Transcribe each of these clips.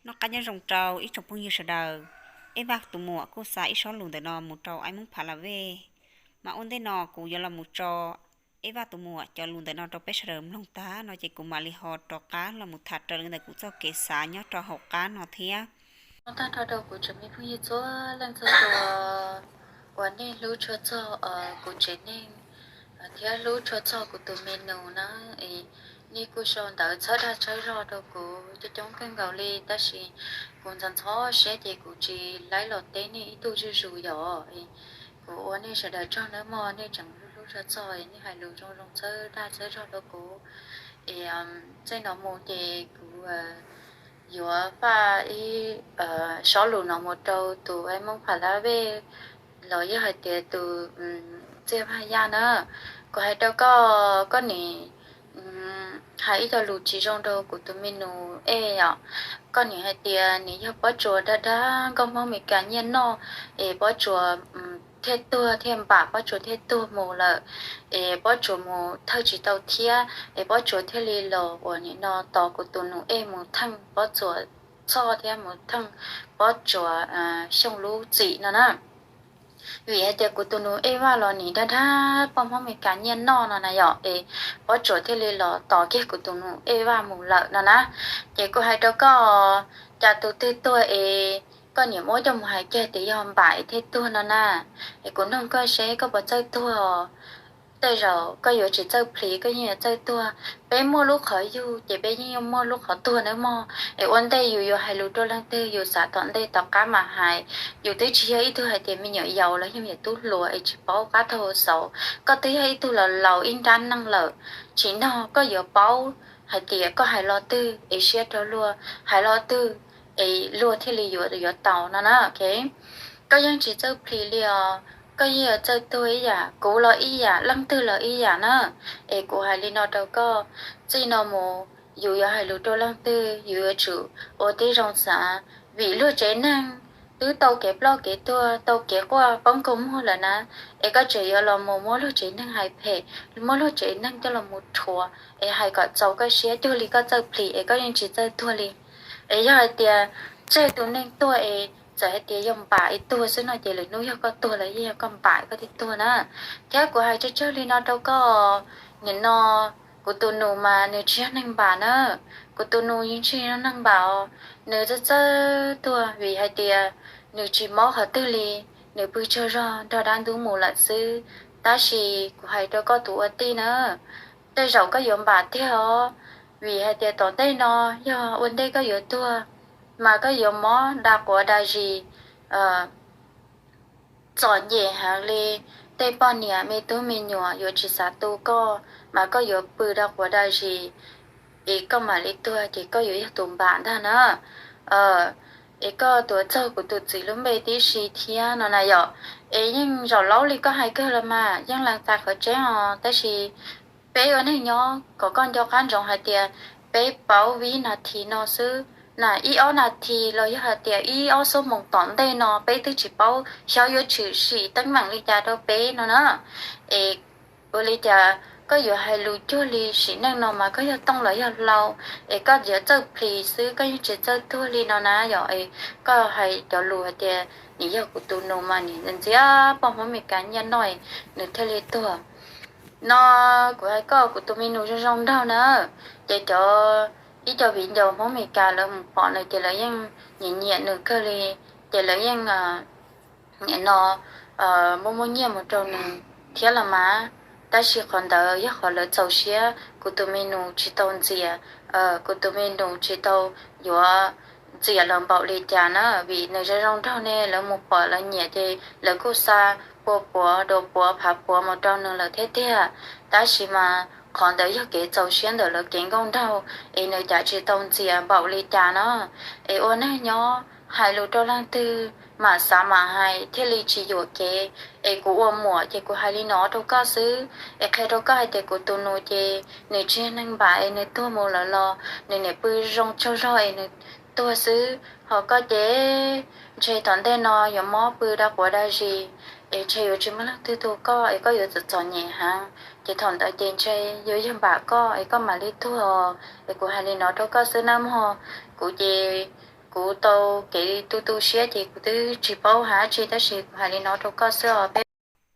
Noj qab nyob zoo rau ib tsoom phooj ywg sawv daws. Ej Vaj tus muam kuj xa ib sob lus ntawm no mus rau Aib Hmoob Pha La Vej, mas ua ntej no kuv yuav los mus tso Ej Vaj tus muam cov lus ntawm no rau peb sawv daws mloog tag no ces kuv mam li ho rov qab los mus tham raws li ntawm kuv txoj kev xav nyob rau hauv qab no thiab. Ua tag nrho rau kuv tsoom me phooj ywg txhua leej txhua tus uas nej hlub tshua txog kuv tsev neeg thiab hlub tshua txog kuv tus me nus na, es nej kuj sau ntawv txhawb dag txhawb zog rau kuv coob coob kawg nkaus li, tab sis kuv ntxhov ntxhov siab ces kuv tsis laib los teb nej ib tug zuj zus yom. Kuv ua nej sawv daws tsaug nawb mog, nej tseem hlub hlub tshua txog, nej hais lus zoo zoo txhawb dag txhawb zog rau kuv. Es txij no mus ces kuv yuav faj ib sob lus no mus rau tus Aib Hmoob Pha La Vej los yog hais tias tus Txiaj Vaj Yaj na. Kuv hais rau koj, koj nim hais ib co lus tsis zoo rau kuv tus me nus Ej os. Koj nim hais tias nws yog pob tsuas dag dag nkauj Hmoob Mes Kas nyiaj noj, es pob tsuas thiaj tuag thiaj npam, pob tsuas thiaj tuag mus lawm, es pob tsuas mus thawj tsis tau thiab, es pob tsuas thiaj li los uas nim no tos kuv tus nus Ej mus theej pob tsuas txhoj thiab mus theej pob tsuas Xyooj lub txim no na. Vim hais tias kuv tus nus Ej Vaj los nim dag dag poj Hmoob Mes Kas nyiaj noj no na yom, es pob tsuas thiaj li los tos kiag kuv tus nus Ej Vaj mus lawm no na. Ces kuv hais rau koj, cas tus twg tuag es koj niam muab coj mus hais kiag tias yog npam es thiaj tuag no na. Es kuv nug koj seb koj puas txawj tuag? Tej zaum koj yuav tsis txawj plhis, koj yeej yuav txawj tuag. Peb muaj lub qhov yug ces peb yeej yuav muaj lub qhov tuag nawb mog. Es ua ntej yus yuav hais lus rau leej twg yus xav tom ntej tom qab mam hais. Yus twb tsis yog ib tug hais tias me nyuam yaus los yog me nyuam tub hluas es tsis paub qab tag hauv xauv. Koj twb yog ib tug laus laus ib nrab neej lawm, tsim nyog koj yuav paub hais tias koj hais lo twg es siab rov luag, hais lo twg es luag thiaj li yuav yuav tau no na. Koj yeej tsis txawj plhis li os, koj yeej yuav txawj tuag ib yam, kuv los ib yam, leej twg los ib yam na. Es kuv hais li no rau koj, txij no mus yus yuav hais lus rau leej twg yus yuav tsum ua tib zoo xav, vim luag tsev neeg twb tau kev ploj kev tuag, tau kev quaj poob kua muag lawm na. Es koj tseem yuav los mus muab luag tsev neeg hais phem, muab luag tsev neeg coj los mus rhuav es hais kom txaus koj siab cuag li koj txawj plhis es koj yeej tsis txawj tuag li. Es yog hais tias tseg tus neeg tuag es txawm hais tias yog npam es tuag xwb no ces lwm hnub yog koj tuag los yeej yog koj npam koj thiaj tuag na. Thiab kuv hais tsawg tsawg li no rau koj, nim no kuv tus nus mas nws tsis yog neeg npam na. Kuv tus nus yeej tsis yog neeg npam os, nws txawj txawj tuag vim hais tias nws tsis mob qhov twg li, nws pw tsaug zog nrog dab ntub mus lawm xwb. Tab sis kuv hais rau koj tus ua tij na, tej zaum koj yuav npam tiag os, vim hais tias tom ntej no yog ua ntej koj yuav tuag mas koj yuav mob da quav da zis txom nyem heev li. Tej poj niam me tub me nyuam yuav tsis xav tu koj mas koj yuav pw da quav da zis es koj mam li tuag ces koj yuav yog tus npam ntag na. Es koj tuav txog kuv tus txiv lub npe tib si thiab no na yom. Es yeej zaum laub li koj hais kawg los mas yeej lees txais qhov tseeb os, tab sis peb ua neeg nyob kom koj nco qab ntsoov hais tias peb paub vib nas this no xwb na, ib ob nas this los yog hais tias ib ob xuab moos tom ntej no peb twb tsis paub xyov yuav tshwm sim teeb meem li cas rau peb no na. Es ua li cas koj yuav hais lus cuag li sim neej no mas koj yog tooj los yog hlau, es koj yuav txawj plhis xwb koj yeej tsis txawj tuag li no na yom. Es koj hais cov lus hais tias nim yog kuv tus nus mas nim ntxias poj Hmoob Mes Kas nyiaj noj nws thiaj li tuag no. Kuv hais koj kuv tus me nus zoo zoo nraug na, ces cov ib co viv ncaus Hmoob Mes Kas lawv mus pom lawm ces lawv yeej nyiam nyiam nws kawg li, ces lawv yeej nim no muaj muaj nyiaj mus rau nws thiab los mas. Tab sis qhov ntawd yog qhov lawv txaus siab, kuv tus me nus tsis tau ntxias, kuv tus me nus tsis tau yuav ntxias los npaum li cas na, vim nws zoo zoo nraug ne lawv mus pom lawv nyiam ces lawv kuj xa pua puav dua puav phav puav mus rau nws lawm thiab tiag. Tab sis mas qhov ntawd yog kev txaus siab ntawm lawv kev nkauj nraug, es nws cas tsis tau ntxias npaum li cas no. Es ua neeg nyob hais lus rau leej twg mam xav mam hais thiaj li tsis yuam kev. Es kuv ua muam ces kuv hais li no rau koj xwb, es qhia rau koj hais tias kuv tus nus ces nws tsis yog neeg npam es nws tuag mus lawm los nws niam pw zoo tsaug zog es nws tuag xwb. Ho koj ces ntshe tom ntej no yuav mob pw da quav da zis, es ntshe yuav tsis muaj leej twg tu koj es koj yuav txom txom nyem heev. Ces thaum ntawd ces ntshe yuav yog npam koj es koj mam li tuag. Es kuv hais li no rau koj xwb nawb mog. Kuv ces Kuv tau kev tu tu siab ces kuv twb tsis paub hais dab tsi tab sis kuv hais li no rau koj xwb os peb.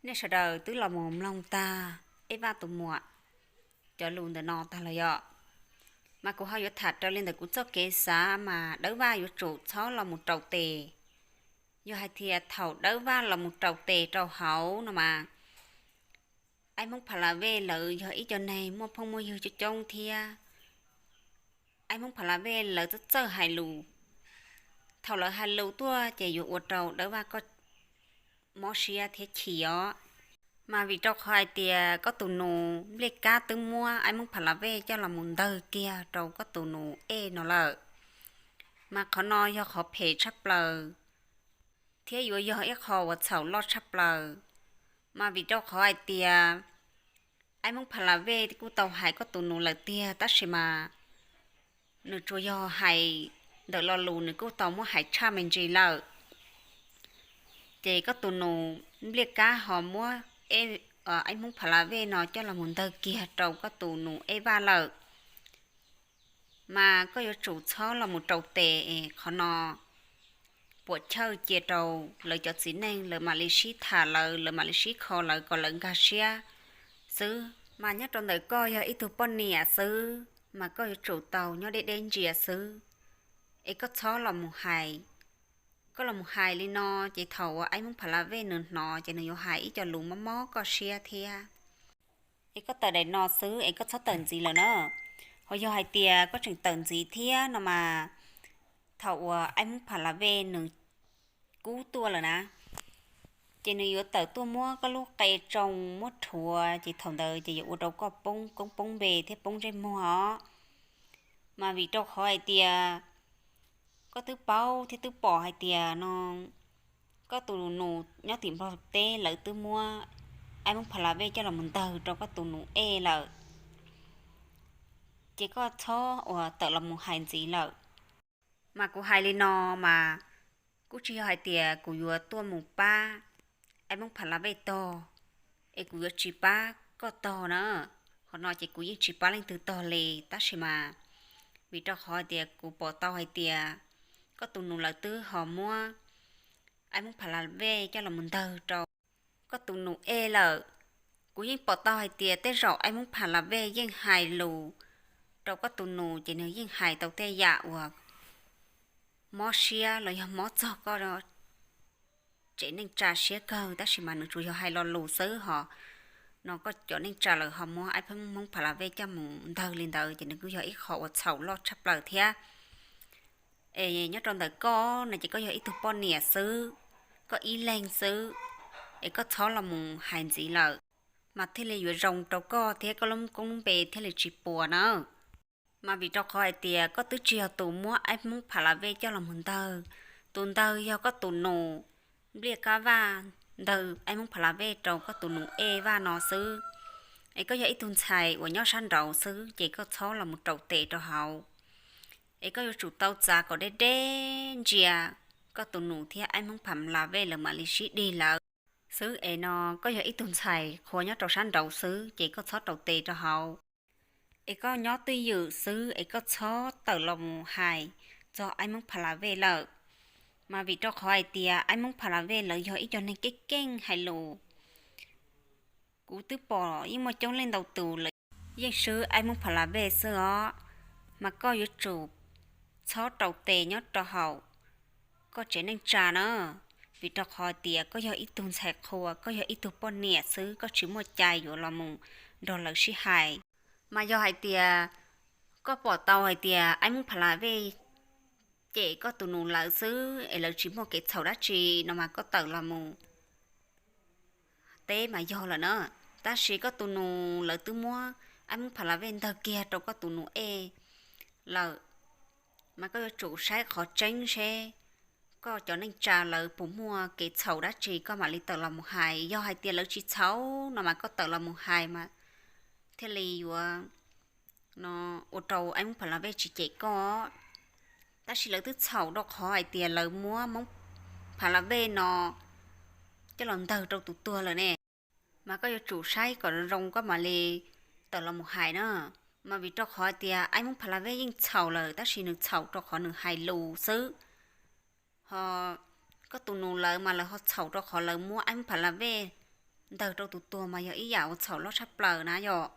Nej sawv daws twb los mus mloog tag Ej Vaj tus muam cov lus ntawm no tag los yom. Mas kuv ho yuav tham raws li ntawm kuv txoj kev xav mas Dawb Vaj yuav tsum txhob los mus raus tes. Yog hais tias thaum Dawb Vaj los mus raus tes rau hauv no mas Aib Hmoob Pha La Vej lawv yog ib co neeg muaj phooj muaj ywg coob coob thiab Aib Hmoob Pha La Vej lawv txawj txawj hais lus. Thaum lawv hais lus tuaj ces yuav ua rau Dawb Vaj koj mob siab thiab chim os. Mas vim rau qhov hais tias koj tus nus Npliaj Kab twb muab Aib Hmoob Pha La Vej coj los mus ntawg kiag rau koj tus nus Ej no lawm, mas qhov no yog qhov phem tshaj plaws thiab yuav yog ib qho uas txhaum loj tshaj plaws. Mas vim rau qhov hais tias Aib Hmoob Pha La Vej kuj tau hais koj tus nus lawm tiag tab sis mas nws tsuas yog hais ntawm lo lus nws kuj tau muab hais tshaj me ntsis lawm. Ces koj tus nus Npliaj Kab ho muab Aib Hmoob Pha La Vej no coj los mus ntawg kiag rau koj tus nus Ej Vaj lawm. Mas koj yuav tsum txhob los mus raus tes es qhov no puam chawj cia rau lawv cov txiv neej lawv mam li sib tham lawv, lawv mam li sib kho lawv kom lawv nkag siab xwb. Mas nyob rau ntawm koj yog ib tug poj niam xwb mas koj yuav tsum tau nyob deb deb ntsia xwb, es koj txhob los mus hais. Koj los mus hais li no ces thaum uas Aib Hmoob Pha La Vej nws hnov ces nws yuav hais ib co lus mob mob koj siab thiab. Es koj tawm daim no xwb es koj txhob tawm ntxiv lawm na. Ho yog hais tias koj tseem tawm ntxiv thiab no mas thaum uas Aib Hmoob Pha La Vej nws kub tuaj lawm na, ces nws yuav tawm tuaj muab koj lub qe tsoo muab rhuav ces thaum ntawd ces yuav ua rau koj poob koob poob npe thiab poob ntsej muag os. Mas vim rau qhov hais tias koj twb paub thiab twb pom hais tias no koj tus nus nyob tim Nplog teb lawv twb muab Aib Hmoob Pha La Vej coj los mus ntawg rau koj tus nus Ej lawm, ces koj txhob uas tawm los mus hais ntxiv lawm. Mas kuv hais li no mas kuj tsis yog hais tias kuv yuav tuaj mus pab Aib Hmoob Pha La Vej tog, es kuv yuav tsis pab koj tog na. Qhov no ces kuv yeej tsis pab leej twg tog li tab sis mas vim rau qhov hais tias kuv pom tau hais tias koj tus nus lawv twb ho muab Aib Hmoob Pha La Vej coj los mus ntawg rau koj tus nus Ej lawm. Kuv yeej pom tau hais tias tej zaum Aib Hmoob Pha La Vej yeej hais lus rau koj tus nus ces nws yeej hais tau tej yam uas mob siab los yog mob txog koj tsev neej tsa siab kawg tab sis mas nws tsuas yog hais lo lus xwb ho no koj cov neej tsa lawv ho muab Aib Hmoob Pha La Vej coj mus ntawg li ntawd ces nws kuj yog ib qho uas txhaum loj tshaj plaws thiab. Es nyob rau ntawm koj no ces koj yog ib tug poj niam xwb, koj ib leeg xwb, es koj txhob los mus hais ntxiv lawm, mas thiaj li yuav zoo rau koj thiab koj lub koob lub npe thiaj li tsis puas na. Mas vim rau qhov hais tias koj twb tsis yog tus muab Aib Hmoob Pha La Vej coj los mus ntawg, tus ntawg yog koj tus nus Npliaj Kab Vaj ntawg Aib Hmoob Pha La Vej rau koj tus nus Ej Vaj no xwb. Es koj yog ib tug ntxhais uas nyob sab nraud xwb ces koj txhob los mus raus tes rau hauv. Es koj yuav tsum tau txav kom deb deb ntsia koj tus nus thiab Aib Hmoob Pha La Vej lawv mam li sib dig lawv xwb. Es no koj yog ib tug ntxhais qhua nyob rau sab nraud xwb ces koj txhob raus tes rau hauv. Es koj nyob twj ywm xwb es koj txhob tawm los mus hais txog Aib Hmoob Pha La Vej lawm. Mas vim rau qhov hais tias Aib Hmoob Pha La Vej lawv yog ib co neeg keej keej hais lus. Kuv twb pom yeej muaj coob leej ntau tus lawv yeej swb Aib Hmoob Pha La Vej xwb os. Mas koj yuav tsum txhob raus tes nyob rau hauv koj tsev neej tsa na, vim rau qhov tias koj yog ib tug ntxhais qhua, koj yog ib tug poj niam xwb, koj tsis muaj cai yuav los mus nrog lawv sib hais. Mas yog hais tias koj pom tau hais tias Aib Hmoob Pha La Vej cem koj tus nus lawv xwb es lawv tsis muaj kev txhaum dab tsi no mas koj tawm los mus teb mas yog lawm na. Tab sis koj tus nus lawv twb muab Aib Hmoob Pha La Vej ntawg kiag rau koj tus nus Ej lawm, mas koj yuav tsum saib qhov tseeb seb koj cov neej tsa lawv puas muaj kev txhaum dab tsi koj mam li tawm los mus hais. Yog hais tias lawv tsis txhaum no mas koj tawm los mus hais mas thiaj li yuav ua rau Aib Hmoob Pha La Vej tsis cem koj. Tab sis lawv twb txhaum rau qhov hais tias lawv muab Hmoob Pha La Vej no coj los ntawg rau tus tuag lawm ne. Mas koj yuav tsum saib kom zoo koj mam li tawm los mus hais na. Mas vim rau qhov tias Aib Hmoob Pha La Vej yeej txhaum lawm, tab sis nws txhaum rau qhov nws hais lus xwb. Ho koj tus nus lawv mas lawv ho txhaum rau qhov lawv muab Aib Hmoob Pha La Vej ntawg rau tus tuag, mas yog ib yam uas txhaum loj tshaj plaws na yom.